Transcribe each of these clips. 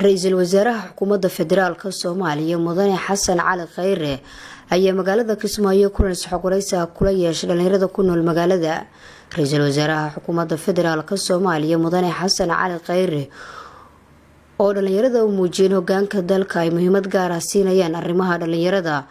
Ra-iisul wasaaraha xukuumadda federaalka Soomaaliya, Mudane Xasan Cali Khayre, ayaa magaalada Kismaayo kulan isxogwaraysi ah kula yeeshay dhalinyarada ku nool magaalada. Ra-iisul wasaaraha xukuumadda federaalka Soomaaliya, Mudane Xasan Cali Khayre, oo dhalinyarada u muujiyeen hogaanka dalka ay muhiimad gaar ah siinayaan arrimaha dhalinyarada,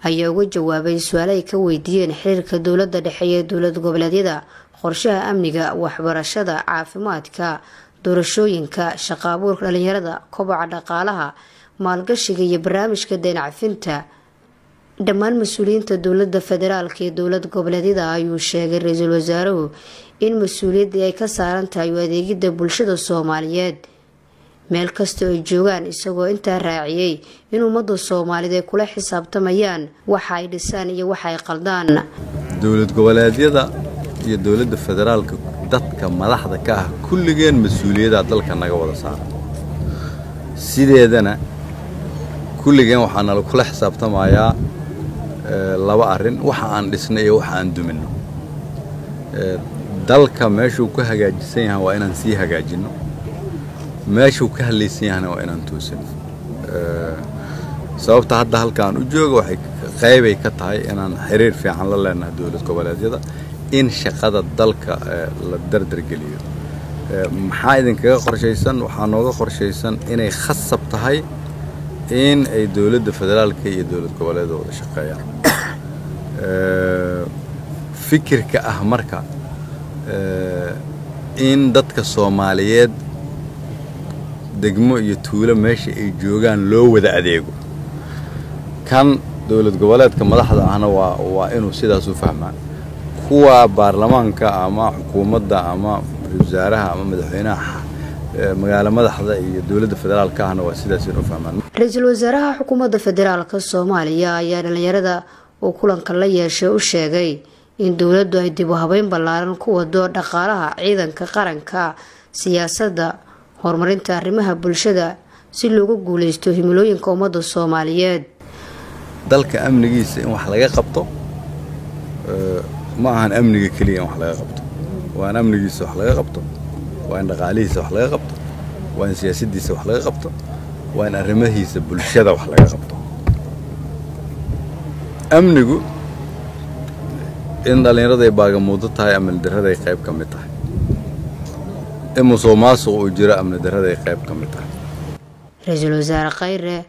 ayaa uga jawaabay su-aale ay ka weydiiyeen xiriirka dowlada dhexe ee dowlad goboleedyada, qorshaha amniga, waxbarashada, caafimaadka, doorashooyinka, shaqo abuurka dhalinyarada, koboca dhaqaalaha, maalgashiga iyo barnaamijka deyn cafinta. Dhammaan mas-uuliyiinta dowlada federaalka iyo dowlad goboleedyada ayuu sheegay ra-iisul wasaaruhu in mas-uuliyaddii ay ka saaran tahay u adeegida bulshada Soomaaliyeed meel kasta ay joogaan, isagoo intaa raaciyey in ummadda Soomaaliyeed ay kula xisaabtamayaan waxa ay dhisaan iyo waxa ay qaldaan. Dowlad goboleedyada iyo dowladda federaalka, dadka madaxda ka ah, kulligeen mas-uuliyaddaa dalka naga wada saara. Sideedana kulligeen waxaa nala kula xisaabtamayaa laba arrin: waxa aan dhisnay iyo waxa aan duminno. Dalka meeshuu ka hagaajisan yahay waa inaan sii hagaajinno, meeshuu ka hadlaysan yahana waa inaan toosino. Sababta hadda halkaan u jooga waxay qaybay ka tahay inaan xiriir fiican la leenahay dowlad goboleedyada, in shaqada dalka la dardargeliyo. Maxaa idinkaga qorshaysan? Waxaa nooga qorshaysan inay khasab tahay in ay dowladda federaalka iyo dowlad goboleeda wada shaqeeyaan. Fikirka ah marka in dadka Soomaaliyeed degmo iyo tuulo meesha ay joogaan loo wada adeego, kan dowlad goboleedka madaxda ahna waa inuu sidaas u fahmaa, kuwa baarlamaanka ama xukuumadda ama wasaaraha ama madaxweynaha magaalo madaxda iyo dowladda federaalka ahna waa sidaas inuu fahmaan. Ra-iisul wasaaraha xukuumadda federaalka Soomaaliya ayaa dhalinyarada uu kulanka la yeeshay u sheegay in dowladdu ay dib u habeyn ballaaran ku wado dhaqaalaha, ciidanka qaranka, siyaasadda, horumarinta arrimaha bulshada, si loogu guuleysto himilooyinka ummadda Soomaaliyeed. Dalka amnigiisa in wax laga qabto ma ahan amniga keliya in wax laga qabto, waa in amnigiisa wax laga qabto, waa in dhaqaalihiisa wax laga qabto, waa in siyaasaddiisa wax laga qabto, waa in arrimahiisa bulshada wax laga qabto. Amnigu in dhallinyaraday baagamuudo tahay amni darraday qayb ka mid tahay, in musuq maasuq uu jiro amni darraday qayb ka mid tahay. Ra-iisul wasaare Khayre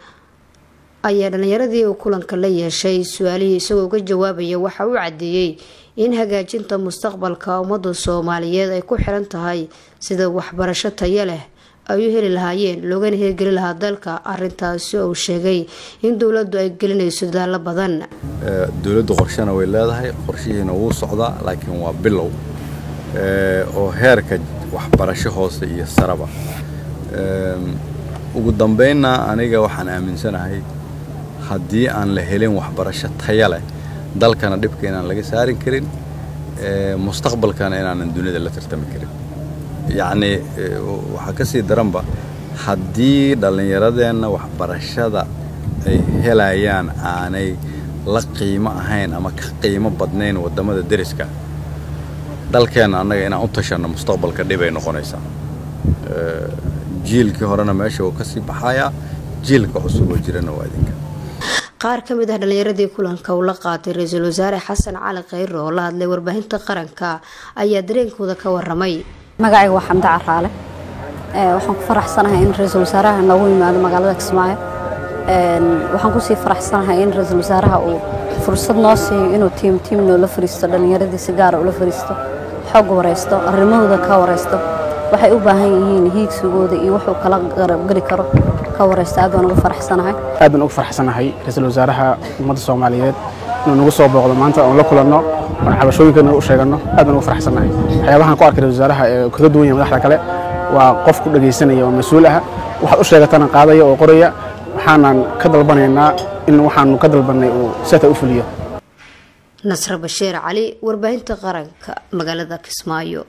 ayaa dhalinyaradii uu kulanka la yeeshay su-aalihii isagoo uga jawaabaya waxa uu caddeeyey in hagaajinta mustaqbalka ummadda Soomaaliyeed ay ku xiran tahay sida waxbarasho tayo leh ay u heli lahaayeen loogana hirgeli lahaa dalka, arintaasi oo uu sheegay in dowladdu ay gelinayso dadaalo badan. Dowladdu qorshena way leedahay, qorshihiina wuu socdaa, laakiin waa bilow oo heerka waxbarasho hoose iyo saraba. Ugu dambeynna aniga waxaan aaminsanahay haddii aan la helin waxbarasho taya leh, dalkana dhibka inaan laga saarin karin, mustaqbalkana inaanan dunida la tartami karin. Yacni waxaa ka sii daranba haddii dhallinyaradeenna waxbarashada ay helayaan aanay la qiimo ahayn ama ka qiimo badnayn waddamada deriska, dalkeenna annaga inaan u tashanno mustaqbalka dhibay noqonaysaa. Jiilkii horena meesha uu ka sii baxayaa, jiilka cusub oo jirana waa idinka. Qaar ka mid ah dhalinyaradii kulanka uu la qaatay ra-iisul wasaare Xasan Cali Khayre oo la hadlay warbaahinta qaranka ayaa dareenkooda ka waramay. Magacayga waa Xamdi Caraale. Waxaan ku faraxsanahay in ra-iisul wasaaraha noogu yimaado magaalada Kismaayo. Waxaan kusii faraxsanahay in ra-iisul wasaaraha uu fursad noo siiyo inuu tiim tiim noola fariisto, dhalinyaradii si gaara ula fariisto, xog wareysto, arrimahooda ka wareysto, waxay u baahan yihiin, hiigsigooda iyo wuxuu kala garabgeli karo ka wareysto. Aad baan ugu faraxsanahay. Aad baan ugu faraxsanahay ra-iisul wasaaraha ummadda Soomaaliyeed inuu nagu soo booqdo maanta, oon la kulanno, oon cabashooyinkeena u sheegano. Aad baan ugu faraxsanahay. Waxyaabahan ku arkay ra-iisul wasaaraha ee kaga duwan yahay madaxda kale waa qof ku dhegaysanaya oo mas-uul ah, waxaad u sheegatana qaadaya oo qoraya. Waxaanan ka dalbanaynaa in waxaanu ka dalbanay uu sata u fuliyo. Nasre Bashiir Cali, warbaahinta qaranka, magaalada Kismaayo.